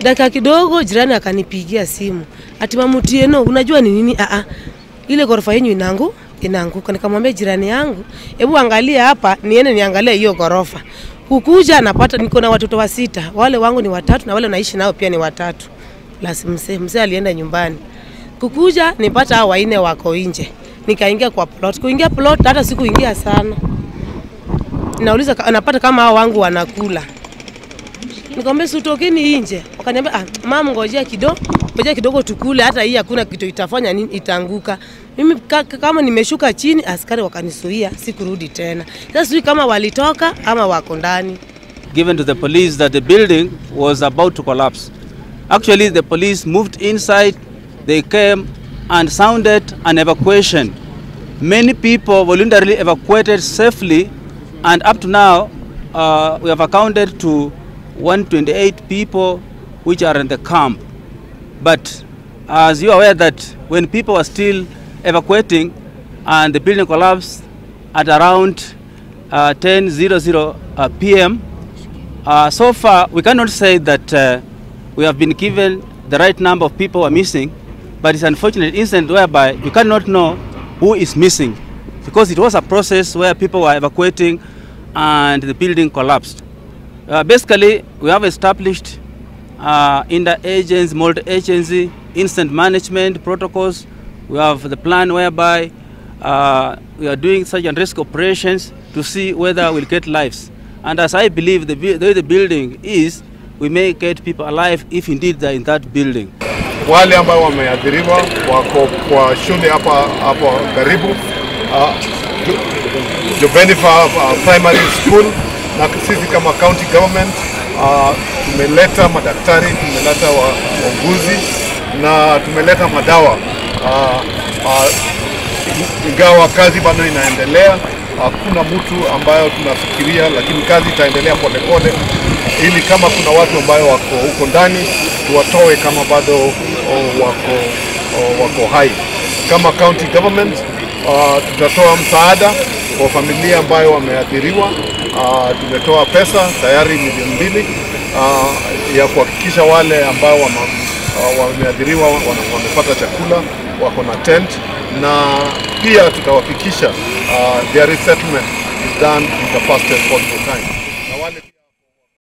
Dakika kidogo jirani akanipigia simu. Ati Mama Otieno, unajua ni nini? Ile ghorofa yenu inaanguka. Nikamwambia jirani yangu, hebu angalia hapa, niende niangalie hiyo ghorofa. Kukuja napata niko na watoto wa 6, wale wangu ni 3 na wale naishi nao pia ni 3. Lasi mzee alienda nyumbani. Kukuja nipata hao 4 wako nje. Nikaingia kwa plot. Kuingia plot hata sikuingia sana. Nauliza napata kama hao wangu wanakula. Nikamwambia sitokeni nje. Wakaniambia mama ngojea kidogo, ngojea kidogo tukule, hata hii hakuna kitu itafanya nini, itaanguka. Mimi kama nimeshuka chini askari wakanisuia, sikurudi tena. Sasa sijui kama walitoka ama wako ndani. Given to the police that the building was about to collapse. Actually the police moved inside, they came and sounded an evacuation. Many people voluntarily evacuated safely, and up to now we have accounted to 128 people which are in the camp. But as you are aware that when people were still evacuating and the building collapsed at around 10:00 p.m. So far we cannot say that we have been given the right number of people who are missing, but it's an unfortunate incident whereby you cannot know who is missing, because it was a process where people were evacuating and the building collapsed. Basically, we have established inter-agency, multi-agency, instant management protocols. We have the plan whereby we are doing search and rescue operations to see whether we'll get lives. And as I believe the way the building is, we may get people alive if indeed they're in that building. Wale ambao wameathiriwa wako kwa shule hapa karibu, Jobenifer Primary School, na sisi kama county government tumeleta madaktari, tumeleta wauguzi na tumeleta madawa. Ingawa kazi bado inaendelea, hakuna mtu ambayo tunafikiria, lakini kazi itaendelea polepole ili kama kuna watu ambayo wako huko ndani tuwatoe kama bado wako hai. Kama county government tutatoa msaada kwa familia ambayo wameathiriwa. Tumetoa pesa tayari 2 milioni ya kuhakikisha wale ambao wameathiriwa wamepata chakula, wako na tent, na pia tutahakikisha their resettlement is done in the fastest possible time.